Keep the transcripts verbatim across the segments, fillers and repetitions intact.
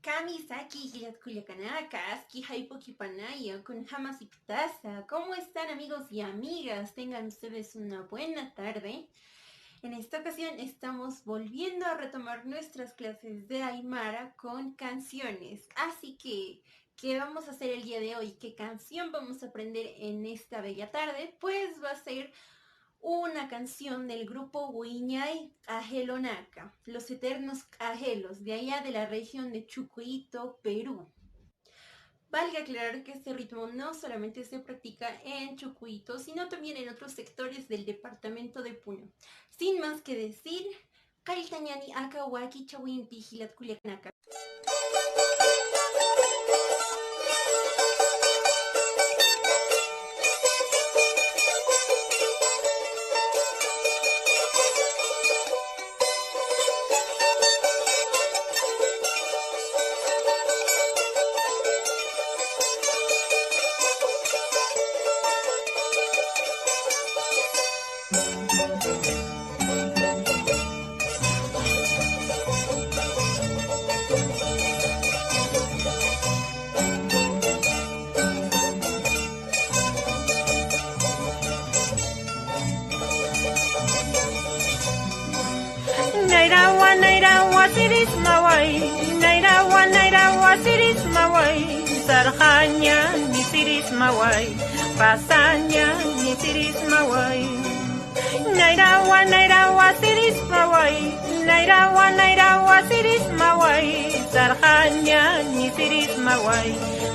Kamisaki, jillat kullakanaka, aski jayp'ukipanaya, kunjamasiptasa. ¿Cómo están, amigos y amigas? Tengan ustedes una buena tarde. En esta ocasión estamos volviendo a retomar nuestras clases de aymara con canciones. Así que, ¿qué vamos a hacer el día de hoy? ¿Qué canción vamos a aprender en esta bella tarde? Pues va a ser una canción del grupo Wiñay Q'ajelonaka, Los Eternos Q'ajelos, de allá de la región de Chucuito, Perú. Valga aclarar que este ritmo no solamente se practica en Chucuito, sino también en otros sectores del departamento de Puno. Sin más que decir, qalltañäni aka wakichäwimpi, jillat kullakanaka. Nayrawa, nayrawa, siris maway. Nayrawa, nayrawa, siris maway. Sarxañäni siris maway. Pasañäni siris maway. Nayrawa, nayrawa, siris maway. Nayrawa, nayrawa, siris maway. Sarxañäni siris maway.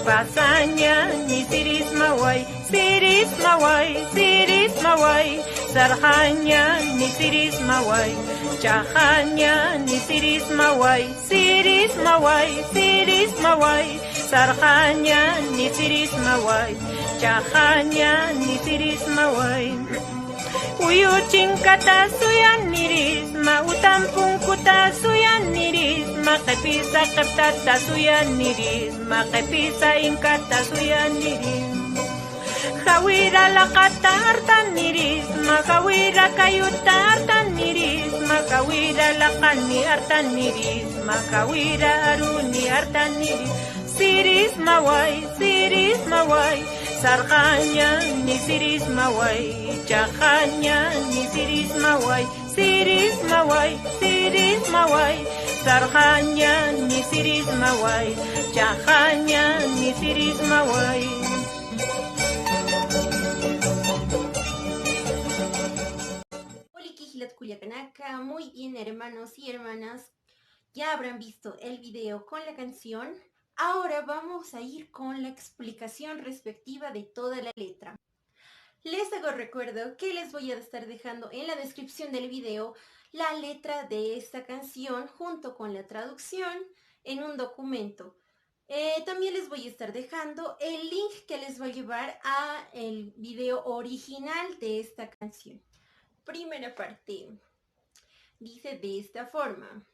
Pasañäni siris maway. Siris maway, siris maway, sarxañäni siris maway, ch'axañäni siris maway, siris maway, siris maway, sarxañäni siris maway, ch'axañäni siris maway. Uyu chinkata suyanirisma, utam punkuta suyanirisma, q'ipisa q'iptata suyanirisma, q'ipisa inkata suyanirisma. Jawira laqata artanirisma, jawira kayuta artanirisma, jawira laqani artanirisma, jawira aruni artanirisma. Siris maway, siris maway, sarxañäni siris maway, ch'axañäni siris maway, siris maway, siris maway, sarxañäni siris maway, ch'axañäni siris maway. Hola, jillat kullakanaka. Muy bien, hermanos y hermanas. Ya habrán visto el video con la canción. Ahora vamos a ir con la explicación respectiva de toda la letra. Les hago recuerdo que les voy a estar dejando en la descripción del video la letra de esta canción junto con la traducción en un documento. Eh, también les voy a estar dejando el link que les va a llevar a el video original de esta canción. Primera parte. Dice de esta forma.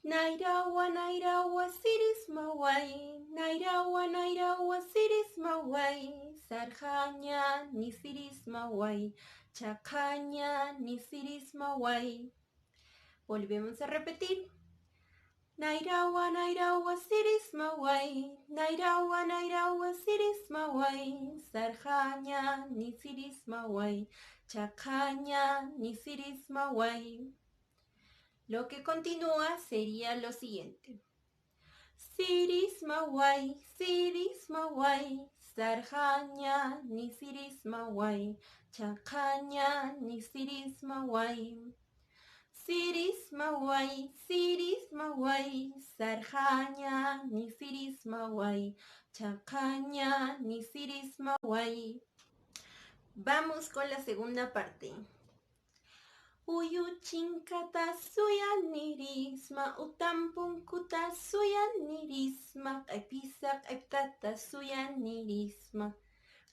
Nayrawa, nayrawa, siris maway. Nayrawa, nayrawa, siris maway. Sarxañäni siris maway. Ch'axañäni siris maway. Volvemos a repetir. Nayrawa, nayrawa, siris maway. Nayrawa, nayrawa, siris maway. Sarxañäni siris maway. Ch'axañäni siris maway. Lo que continúa sería lo siguiente. Siris maway, siris maway, sarxañäni siris maway, ch'axañäni siris maway. Siris maway, siris maway, sarxañäni siris maway, ch'axañäni siris maway. Vamos con la segunda parte. Uyu chinkata suyanirisma, utam punkuta suyanirisma, q'ipisa q'iptata suyanirisma,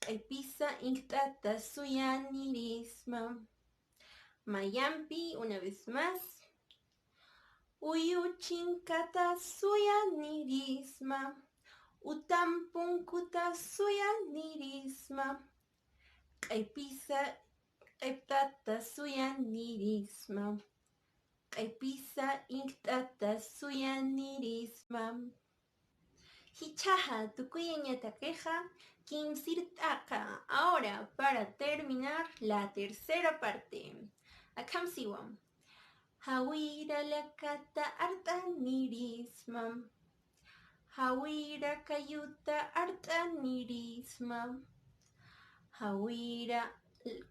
q'ipisa inkt'ata suyanirisma. Mayampi, una vez más. Uyu chinkata suyanirisma, utam punkuta suyanirisma, q'ipisa q'iptata suyanirisma, q'ipisa inkt'ata suyanirisma. Jichhaxa tukuyañatakixa kimsirt'aqa. Ahora, para terminar, la tercera parte. Akham siwa. Jawira lakata art'anirisma. Jawira kayuta art'anirisma. Jawira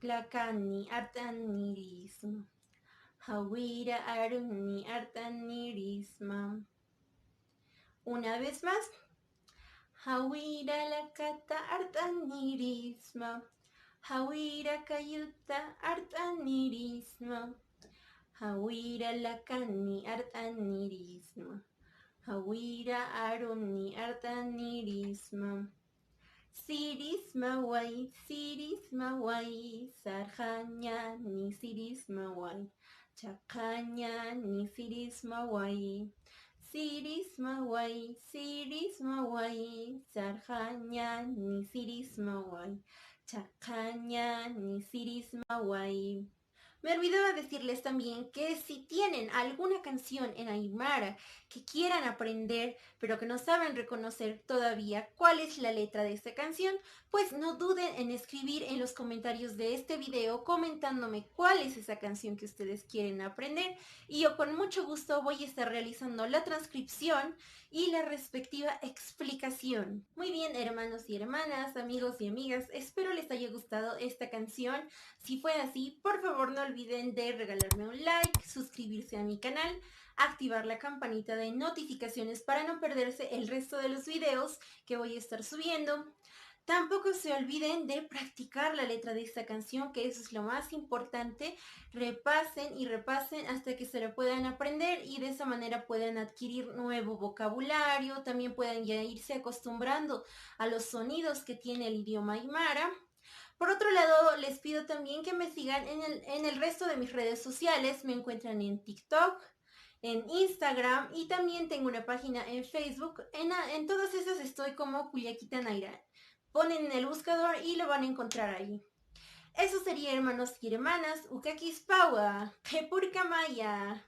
lakani art'anirisma. Jawira aruni art'anirisma. Una vez más. Jawira lakata art'anirisma. Jawira kayuta art'anirisma. Jawira lakani art'anirisma. Jawira aruni art'anirisma. Sirismaway, sirismaway, sarxañani sirismaway, chhaqañani sirismaway. Sirismaway, sirismaway, sarxañani sirismaway, chhaqañani sirismaway. Me olvidaba decirles también que si tienen alguna canción en aymara que quieran aprender, pero que no saben reconocer todavía cuál es la letra de esta canción, pues no duden en escribir en los comentarios de este video comentándome cuál es esa canción que ustedes quieren aprender y yo con mucho gusto voy a estar realizando la transcripción y la respectiva explicación. Muy bien, hermanos y hermanas, amigos y amigas, espero les haya gustado esta canción. Si fue así, por favor no olviden de regalarme un like, suscribirse a mi canal, activar la campanita de notificaciones para no perderse el resto de los videos que voy a estar subiendo. Tampoco se olviden de practicar la letra de esta canción, que eso es lo más importante. Repasen y repasen hasta que se la puedan aprender y de esa manera puedan adquirir nuevo vocabulario, también puedan ya irse acostumbrando a los sonidos que tiene el idioma aymara. Por otro lado, les pido también que me sigan en el, en el resto de mis redes sociales. Me encuentran en TikTok, en Instagram y también tengo una página en Facebook. En, en todas esas estoy como Kullakita Nayra. Ponen en el buscador y lo van a encontrar ahí. Eso sería, hermanos y hermanas, ukakispawa, qhipurkamaya.